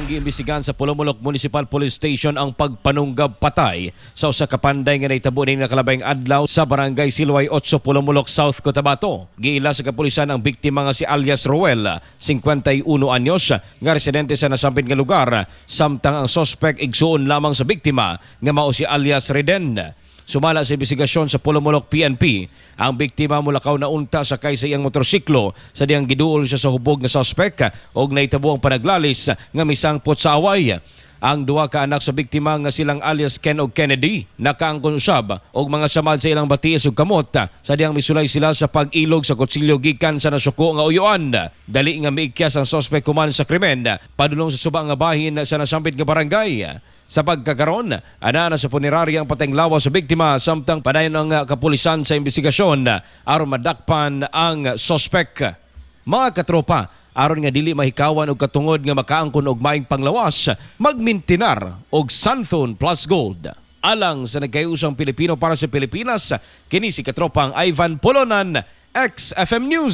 Padayong giimbestigahan sa Polomolok Municipal Police Station ang pagpanunggab patay sa usa ka panday nga nahitabo ning nakalabayng adlaw sa Barangay Silway 8, Polomolok, South Cotabato. Giila sa kapulisan ang biktima nga si alias Roel, 51 anyos, nga residente sa nasampit nga lugar, samtang ang sospek igsuon lamang sa biktima nga mao si alias Reden. Sumala sa investigasyon sa Polomolok PNP, ang biktima mulakaw na unta sakay sa iyang motorsiklo sa diyang giduol siya sa hubog nga suspect og nahitabo ang panaglalis nga misangpot sa away. Ang duha ka anak sa biktima nga silang alias Ken og Kennedy nakaangkon usab og mga samad sa ilang batiis ug kamot sa diyang misulay sila sa pag-ilog sa kutsilyo gikan sa nasuko nga uyuan. Dali nga miikyas ang suspect human sa krimen padulong sa suba nga bahin sa nasampit nga barangay. Sa pagkakaron, ana na sa punerarya ang pateng lawas sa biktima samtang padayon ang kapulisan sa investigasyon aron madakpan ang sospek. Mga katropa, aron nga dili mahikawan og katungod nga makaangkon og maayong panglawas, magmintinar og Xanthone Plus Gold. Alang sa nagkayusang Pilipino para sa Pilipinas, kini si katropang Ivan Polonan, XFM News.